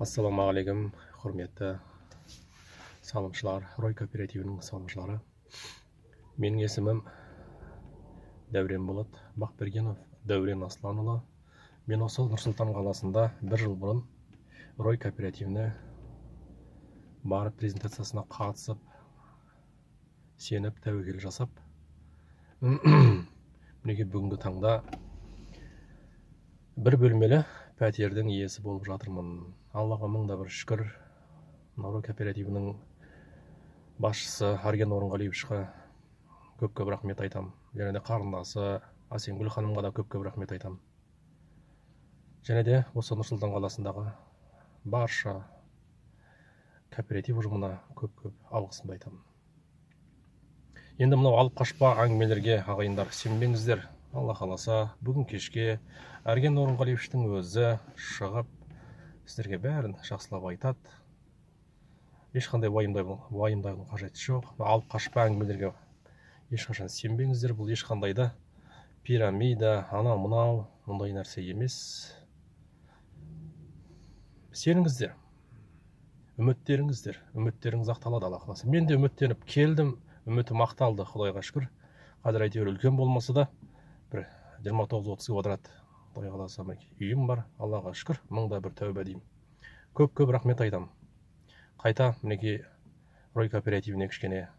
Ассалаумағалейкум, құрметті салымшылар, Рой кооперативінің салымшылары. Менің есімім Дәурен болады, Бақбергенов Дәурен Асланұлы. Мен осы Нұр-Сұлтан қаласында бір жыл бұрын Рой кооперативіне барып, презентациясына қатысып, сеніп, тәуекел жасап, мінекей, бүгінгі таңда бір бөлмелі пәтердің иесі болып жатырмын. Аллаға мың да бір шүкір. Рой кооперативінің басшысы Арген Орынғалиевичқа көп көп рахмет айтамын және де қарындасы Әсемгүл ханымға да көп көп рахмет айтамын және де осы Нұр Сұлтан қаласындағы барша кооператив ұжымына көп көп алғысымды айтамын. Енді мынау алып қашпа әңгімелерге, ағайындар, сенбеңіздер. Алла қаласа, бүгін кешке Әрген Орынғалиевичтің өзі шығып, сіздерге бәрін жақсылап айтады. Ешқандай уайымдаудың қажеті жоқ. Алып қашпа әңгімелерге ешқашан сенбеңіздер. Бұл ешқандай да пирамида, анау мынау ондай нәрсе емес. Сеніңіздер, үміттеріңіздер, үміттеріңіз ақталады, Алла қаласа. Мен де үміттеніп келдім, үмітім ақталды, Құдайға шүкір. Қазір әйтеуір үлкен болмаса да, бір 29-30 квадрат, Құдай қаласа, үйім бар, Аллаға шүкір, мың да бір тәуба деймін. Көп көп рахмет айтамын. Қайта, мінекей, Рой кооперативіне кішкене